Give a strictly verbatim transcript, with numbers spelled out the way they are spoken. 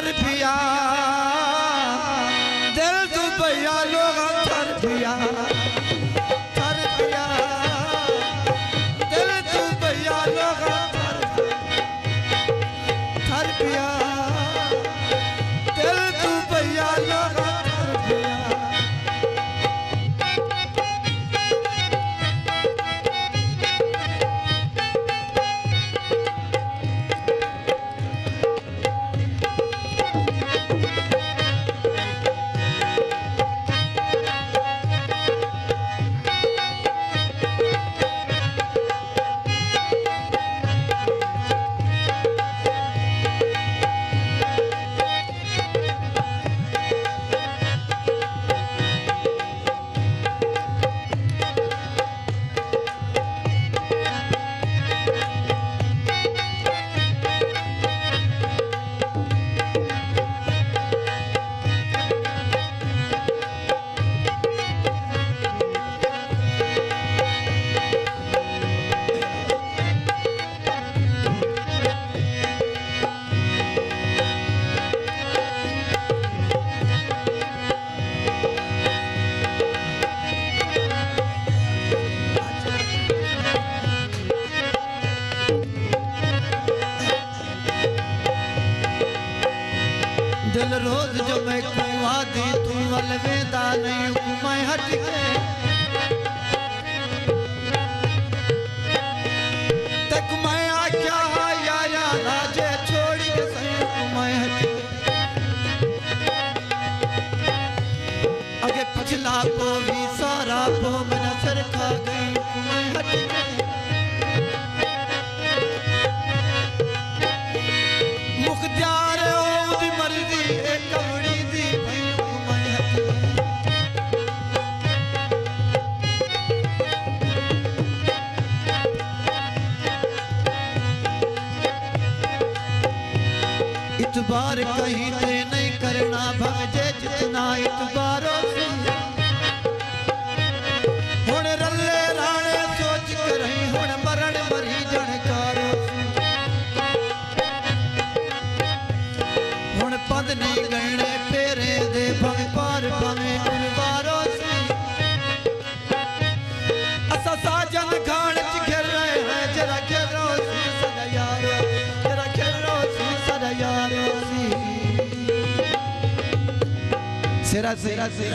تھر پیا، دل توں پیا لوغاں تھر پیا، تھر پیا، دل توں پیا لوغاں تھر، تھر پیا، دل توں پیا لوغاں تھر پیا۔ دل روز جو میکوں آہدی توں ول ویندا نئیں، اکوں میں ہٹ کے۔ تیکوں میں آکھیا ہا یارا راجے چھوڑ کے سئیں، اکوں میں ہٹ کے۔ اگے پچھلا پو وی سارا پو میݙا سر کھا ڳئی، اکوں میں ہٹ ڳئی۔ مختیار اوندی مرضی اے کمڑی دی، بھئی اکوں میں ہٹ ڳئی۔ اعتبار کہیں تے نئیں کرݨا، بھانویں جے جتنا اعتبار ہوسی۔ ہݨ رلے راݨے سوچ کرئیں، ہݨ مرݨ مریجݨ کار ہوسی۔ ہݨ پندھ نئیں ڳݨݨے پیریں دے، بھانویں پار بھانویں اݨ پار ہوسی۔ اساں ساجن گھاݨ اچ گھر رہے ہیں، جیڑھا گھر ہوسی ساݙا یار، جیڑھا گھر ہوسی ساݙا یار ہوسی۔ سرا سرا سرا۔